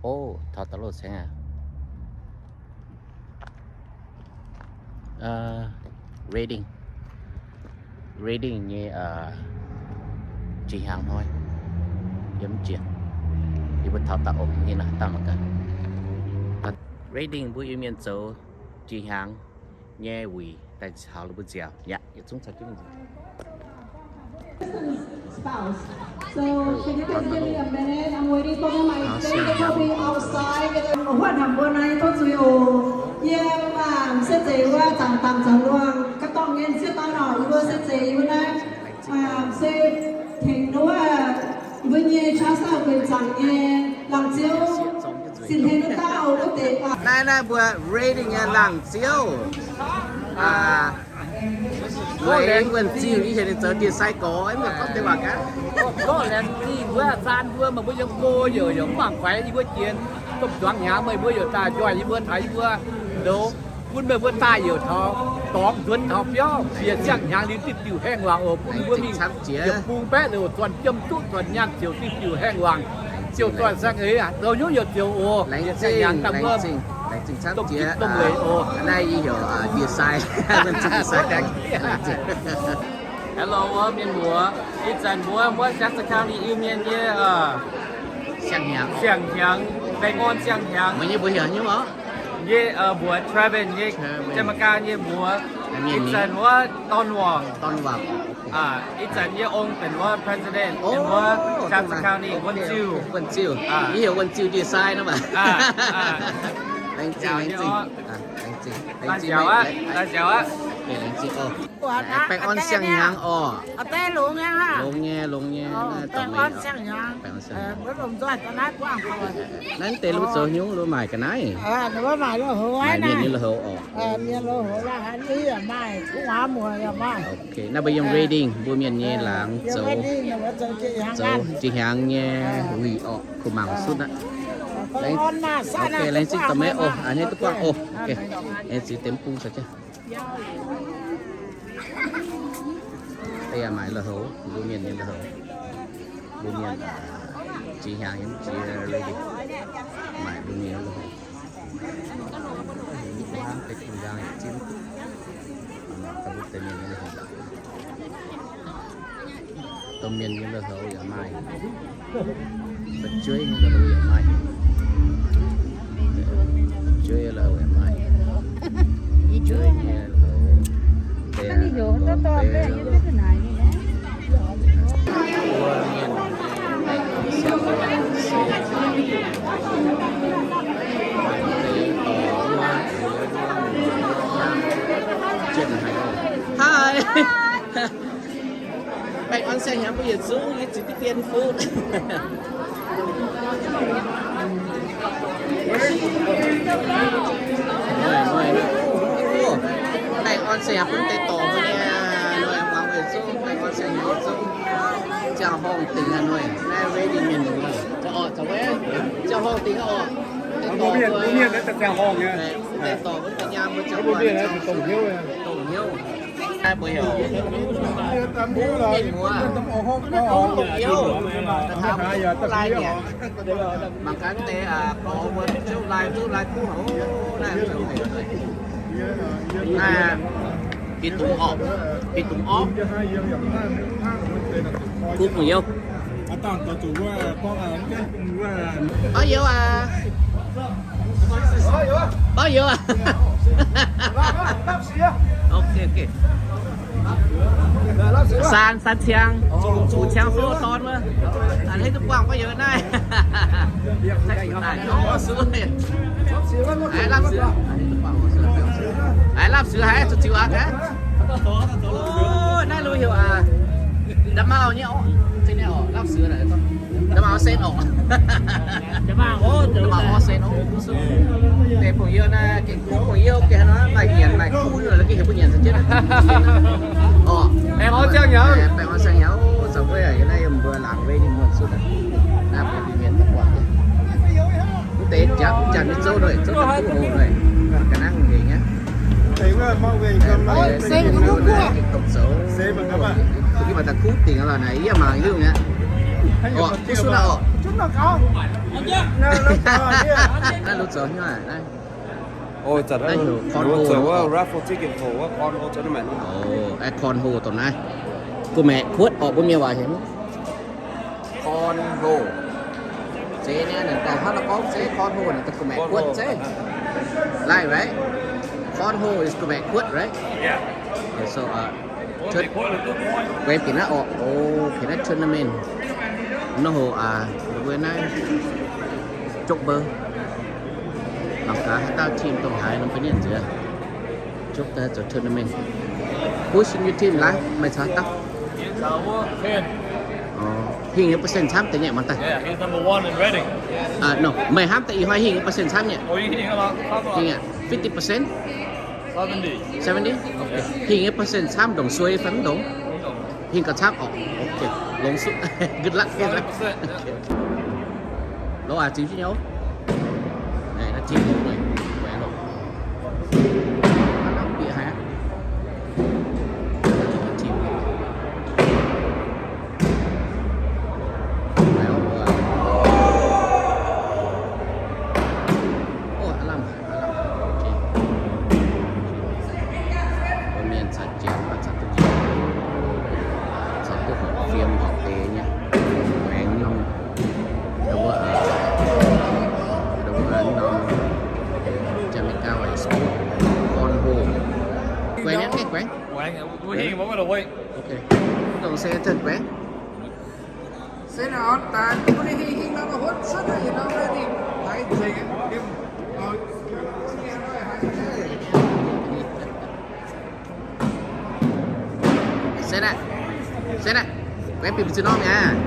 O, taux da'lov saengv aqv. Reading, Reading nyei jiex hnyangx hnoi yiem jiex. Yie mbuo taux daaih oc, nyei naaic daaih mangc gaax. Reading mbuo Iu-Mienh zoux jiex hnyangx nyei wuic daaih caux ninh mbuo nziaauc. Yaac yietc zungv caux jienv nziaauc. Spouse. So, can you guys give me a minute? I'm waiting for them. I think they will be outside. Huotv haic mbuo naaiv tov zuiz oc. Yie mbuo se zeiz wuov zaangc dangc zaangc luangh, ga'dorngh nyei sieqv dorn oc, yie mbuo se zeiz yie mbuo naaiv se tengx wuov mbuo nyei Charles Daauh Guoqv Zaangc nyei laangz ziouv sin hlen wuov dauh wuov deix. Naaiv, naaiv mbuo Reading nyei laangz ziouv. Wuov Wuonh Ziuh, yie heuc ninh zoux ndie-sai gorx, mv baac gorngv deix waac gaax. Gorngv laengz zingh wuov zaan mbuo, meih mbuo yiem go yaac yaac mv mangc faix yie mbuo jiex domh zuangx hnyangx, meih mbuo yaac daaih njoih yie mbuo, taux yie mbuo ndouz, bun meih mbuo daaih yaac taux dorngx nzuonx taux biauv bieqc siang-hnyangx liuz diuh diuh haengh wangc oc, bun mbuo mingh yietc bung baeqv liuz zornc jiem duqv zornc nyaanh ziouc diuh diuh haengh wangc, ziouc zornc saeng eix zoux hnyouv yaac ziouc oc. Laengz zingh, laengz zingh, laengz zingh camv jiex. Naaiv yie heuc ndie-sai, ndie-sai. Hello, mienh muoz. Ih zanc mbuo wuov Shasta County Iu-Mienh nyei siang-hnyangx, baengh orn siang-hnyangx. Meih nyei mbuox heuc nyei oc? Nyei mbuox Trevin nyei, Jamaica nyei mbuox. Ih zanc wuov Dorn Wangc. Ih zanc nyei ong benx wuov president, benx wuov Shasta County Wuonh Ziuh. Wuonh Ziuh. Yie heuc Wuonh Ziuh ndie-sai nor maah. Laengz zingh, laengz zingh. Laengz zingh, laengz zingh. Laengz zingh oc. Baengh orn siang-hnyangx oc. Longx nyei, longx nyei. Naaiv deix lu zoux hnyouv lu maaic ga'naaiv. Maaic mienh nyei lui-houx oc. Ok, naaiv mbuo yiem Reading, mbuo mienh nyei laangz zoux, zoux jiex hnyangx nyei wuic oc, kuh mangc sutv aqv. Ok, laengz zingh dorh maiv oc, a'hneiv duqv buangh oc. Ok, laengz zingh deix bung caux jienv. Deix yaac maaic lui-houx, mbuo mienh nyei lui-houx. Mbuo mienh jiex hnyangx yiem jiex Reading, maaic mbuo mienh lui-houx. Hnangv deix kuh nzang yaac zimv duqv. Mbuo deix mienh lui-houx. Domh mienh nyei lui-houx yaac maaih. Fu'jueiv nyei lui-houx yaac maaih. Fu'jueiv lui-houx yaac maaih. Fu'jueiv nyei lui-houx. Hi. Baengh orn siang-hnyangx mbuo yietc zungv, yie ziouc diqv dien fuqv. Baengh orn siang-hnyangx bun deix dorngx mbuo nyei, noic muangx yietc zungv, baengh orn siang-hnyangx yietc zungv. Ziangh horngh dingc aqv, noic naaiv Reading mienh, ziangh horngh dingc aqv oc. Deix dorngx mbuo, deix dorngx mbuo ga'nyaam mbuo ziangh horngh dongh hnyouv. Naaiv mbuo heuc mienh muoz, dongh hnyouv, da'faanh mbuo lai nyanc, mangc gaax deix gorx mbuo zouv lai, zouv lai kuv haic. Naaiv zoux haic. Naaiv bieqc dungz orqc, bieqc dungz orqc. Kuv bungx youh. Baav youz aac. Baav youz aac. Ok, ok. Saan, saan ciang, zuqc ciang fouv dorn wuov. A'hneiv duqv buangh baav youz naaiv. Aaix, Lapv Suiv haiz zuqc ziux aqv. Naaiv lui heuc aac, nda'maauh nyei orqc, zinh nyei orqc, Lapv Suiv, nda'maauh sen orqc. Nda'maauh sen orqc. Deix bungx youh naaiv gengh kuv bungx youh gengh maaih nyanc maaih kuv, la'gengh heuc mbuo nyanc za'gengh orqc. Baengh orn siang-hnyangx, za'gengh yie naaiv yiem mbuo laangz Reading muonh sutv aqv. Naaiv mbuo Iu-Mienh daaih buatc. Mv deix jangx, jangx nyei zouv nor, zouv daaih kuv hoc nor, ga'naaiv hungh hec nyei. Dongh zoux, yie mangc daaih kuv dingc lorqc naaic, yie mangc hiuv nyei. Orqc, mv sux naaiv orqc. Naaiv loz zoux hnyouv naaiv. Naaiv heuc cornhole. Raffle ticket for cornhole tournament. Orqc, cornhole dongh naaiv. Gu'maeqc kuotv orqc, mbuo mienh waac heuc cornhole. Zeiz naaiv daaih hnangv naaiv gorngv zeiv cornhole naaic daaih gu'maeqc kuotv zeiv. Right, right? Cornhole is gu'maeqc kuotv, right? Yeah. Okay, so, uh, guaix bieqc naaiv orqc. Okay, naaiv tournament. Naaiv hoc, aa, mbuo naaiv jopv mbou. Mangc gaax haaix dauh team dongh haaix nor mbuo nienh nzueic. Jopv daaih zoux tournament. Who's in your team, Lai? Meih caux haaix dauh? Hingh nyei percent camv deix nyei mangc daaih. No, meih hnamv daaih ih hnoi hingh nyei percent camv nyei? Hingh aqv, fifty percent? Seventy? Okay. Hingh nyei percent camv ndongc suei fai mv ndongc? Hingh gauh camv orqc. Okay. Longx suqv. Good luck. Good luck. Lov aac, zingx jienv nyei. Naaiv team bieqc haic. Mienh caux janx, caux duqv nyanc, caux duqv horpc fiem horpc deix nyei, aengx norm, norm Jamaica sport, cornhole. Guaix naaiv, guaix. Okay. Dongh se zengv guaix. Se naaiv, se naaiv, guaix bieqc mbu'ziex norm mi'aqv.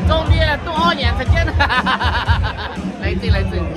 Zong ndie duqv orv nyanc caux jienv. Laengz zingh, laengz zingh.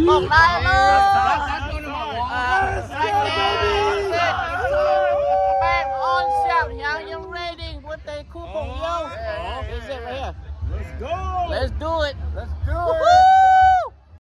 Ngorc naaiv loh. Back on siang hnyangx yiem rating mbuo deix kuv bong youh. Is it right here? Let's do it. Let's do it.